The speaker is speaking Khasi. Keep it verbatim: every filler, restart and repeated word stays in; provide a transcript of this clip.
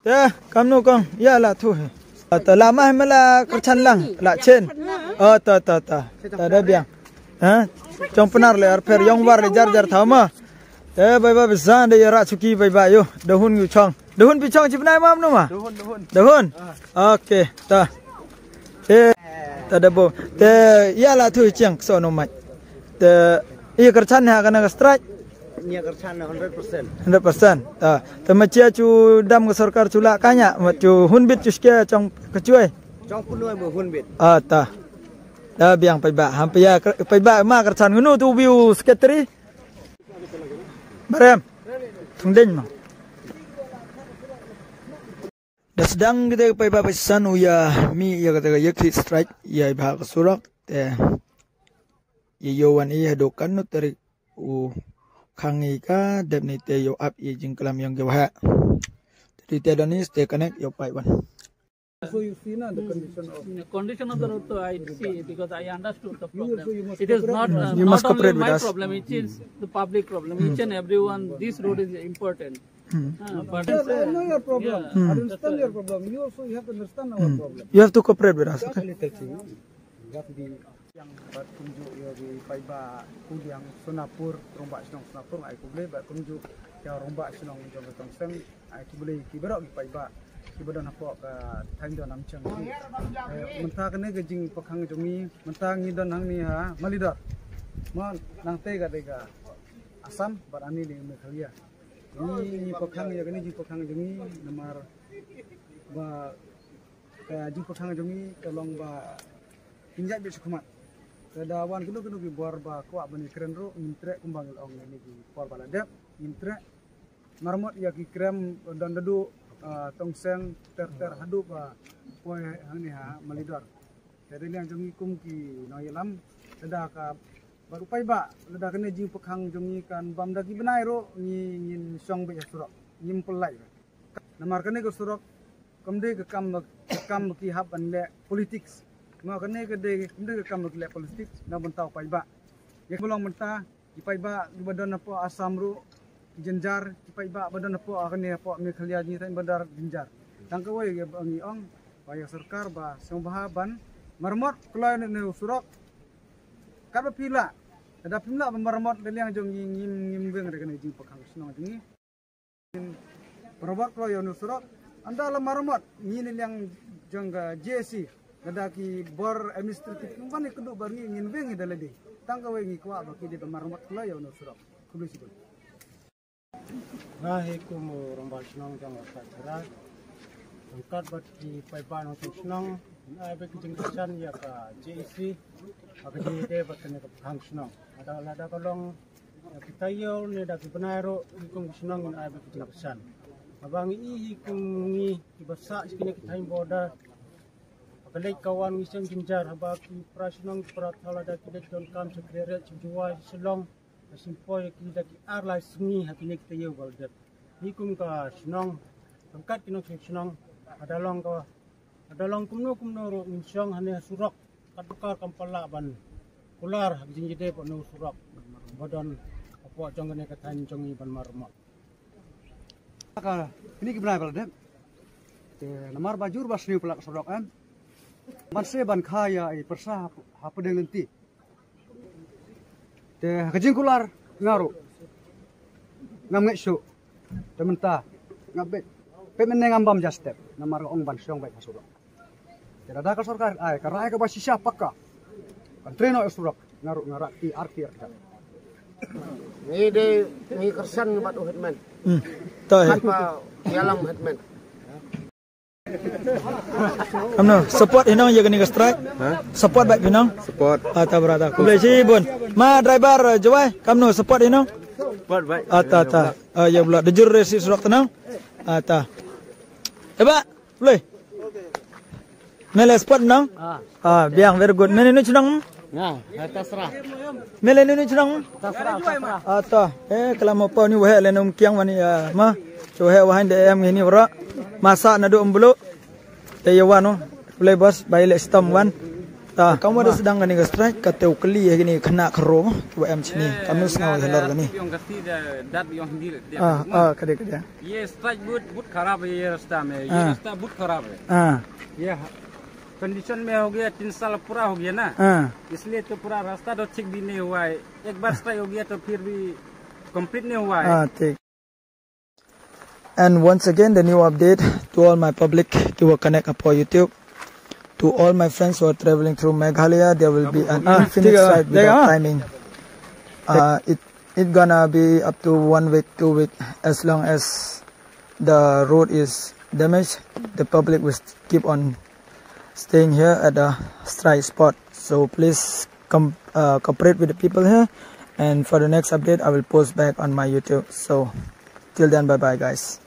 Te, kamnu kong, ïa la thu hi. Te la mah mela kerchan lang, la chen. Oh, ta, ta, ta. Ta da biang. Ha? Chong penar le arper yong war le jar jar thaw ma. Te bai ba bisa de ïa ra suki bai ba yo. Da hun yu chong. Da hun pi chong chi bnai mam nu ma. Da hun, da hun. Da hun. Okay, ta. Te, ta da bo. Te, ïa la thu chiang so no mai. Te, ïa kerchan ha kana strike. Ïa kerchan hundred percent. Hundred percent. Ta. Te ma chia chu dam ka sorkar chu la kanya, ma chu hun bit chu skia chong ka chuai. Chong punoi mo hun bit. Ah, ta. Da biang pai ba, ham pai ya, pai ba ma kerchan ngunu tu biu secretary. Barem. Thung ding ma. Da sdang kita pai ba pai san u ya mi ya kata ya ki strike ya ba ka surak te ya yo wan ya do kan no tarik u khang i ka dep ni te yo ap i jingklam yang ke wah. Te te donis te connect yo pai wan. So you see na the condition of the condition of the road, so I see because I understood the problem. It is not uh, you must not only cooperate with my us. Problem. It is the public problem. Each and everyone, this road is important. Hmm. Uh, but I know your problem. Yeah. Hmm. I understand your problem. You also you have to understand our problem. You have to cooperate with us. Okay? Little thing. You have to be yang bat kumju yo di paiba kuliang Sonapur, rombak shnong Sonapur, ai kuble bat kumju ya rombak shnong jong Tongseng. Ai ki bule ki barok ki paidbah ki ba don hapoh ka thaiñ don Namchang. Eh, mynta kane ka jingpyrkhang jong ngi, mynta ngi don hangne ha Malidor. Mo nangte ka dei ka Assam bad ani dei Meghalaya. Ngi ngi pyrkhang ïa kane jingpyrkhang jong ngi namar ba ka jingpyrkhang jong ngi ka long ba kin ïaid beit shakhmat. Ka da wan kano kano ki bor ba kwah ban ïakren ruh ngim treh kumba ngi la ong ïa kine ki por ba la dep ngim treh. Marmot ïa ki krem don da duh, ah, Tongseng ter ter haduh ba poi hangne ha Malidor. Te da liang jong ngi kum ki nongïalam lada ka bad u paidbah lada kane jingpyrkhang jong ngi kan bam da ki bnai ruh ngi ngin shong beit ha surok ngim pynlait. Namar kane ka surok kam dei ka kam ba, ka kam ba ki hap ban leh politics. Nga kane ka dei kam dei ka kam ba ki leh politics na bynta u paidbah. Ïa ka ba long mynta ki paidbah ki ba don hapoh Assam ruh ki jynjar, ki paidbah ba don hapoh, ah, kane hapoh Meghalaya jingtang ba dar jynjar. Tang kawei ïa ba ngi ong ba ïa sorkar ba sngewbha ban marmot kloi ne u surok. Katba phi lah, lada phim lah ban marmot da liang jong ngi ngim ngim weng da kane jingpyrkhang shnong jong ngi. Marmot kloi ïa u surok, ynda la marmot ngi ne liang jong ka J A C, lada ki bor administrative kumban ïa kduh bar ngi ngin weng ïa da lade. Tang kawei ngi kwah ba ki dei ban marmot kloi ïa u surok. Khublei shibun. Nga hi kum u rangbah shnong jong ka Chira. Ryngkat bad ki paidbah nongshong shnong, ngin ai beit ka jingkyrshan ïa ka J A C ha ka jingïadei bad kane ka pyrkhang shnong. Lada, lada ka long ïa ki taïew ne da ki bnai ruh, ngi kum ki shnong ngin ai beit ka jingkyrshan. Haba ngi i hi kum ngi kiba sah sha kine ki thaiñ border, ha ka leit ka wan ngi shem jynjar haba ki para shnong ki para thaw lada ki leit donkam sha Khliehriat, sha Jowai, sha Shillong. Ka shim poi ïa ki da ki ar lai sngi ha kine ki taïew ba la dep. Ngi kum ka shnong, ryngkat ki nongshong shnong, lada long ka, lada long kumno kumno ruh ngin shong hangne ha surok. Katba kor kam pat lah ban kular ha ka jingïadei bad une u surok ba don hapoh jong kane ka thaiñ jong ngi ban marmot. Ka kine ki bnai ba la dep. Te namar ba jur ba sniew palat ka surok em. Ban se ban kha ïa i pyrsa ha, ha pdeng lynti. Te ha ka jingkular nga ruh ngam ngeit shuh. Te mynta nga beit, beit mynne ngam bam ja step namar ka ong ban shong beit ha surok. Te lada ka sorkar ai ka rai kaba shisha pakka kan trei noh ïa surok, nga ruh nga rah kti ar kti ar kti. Ngi dei ngi kyrshan bad u headman. Hmm. To hi. Tanpa ïalam headman. Kamno, support hi nong ïa kane ka strike? Ha? Support bad hi nong? Support. Ah, ta brother. Khublei shibun. Ma driver, eh, Jowai, kamno support hi nong? Support bad. Ah, ta, ta. Ah, ïa bla. Da jur resi surok te nong? Ah, ta. Eh, ba, khublei. Me la support nong? Ah. Ah, biang, very good. Me ne nu chnong? Nga, eh, Tasra. Me la nu nu chnong? Tasra, Tasra. Ah, ta. Eh, kala mo pa ni waheh le num kiang wani, ah, ma. Chu waheh wahan de em ngi ni wara. Masa na du umbulu. Te ïa wan, oh. Khublei boss, bai le stom wan. Ta kam wa da sdang kane ka strike, ka te u kylli ha kine ki khynnah khynroo kiwa em shane. Kam nu sngaw ïa halor kane. Ah, ah, ka dei, ka dei. Ye strike bahut, bahut kharap hai ye rasta mein. Ye rasta bahut kharap hai. Ah. Ye condition mein ho gaya, teen saal pura ho gaya na. Ah. Isliye to pura rasta to thik bhi nahi hua hai. Ek baar strike ho gaya to phir bhi complete nahi hua hai. Ah, thik. And once again, the new update to all my public ki wa connect hapoh YouTube. To all my friends who are traveling through Meghalaya, there will be an infinite strike without timing. Uh, it it gonna be up to one week, two week, as long as the road is damaged. The public will keep on staying here at the strike spot. So please come uh, cooperate with the people here. And for the next update, I will post back on my YouTube. So till then, bye bye, guys.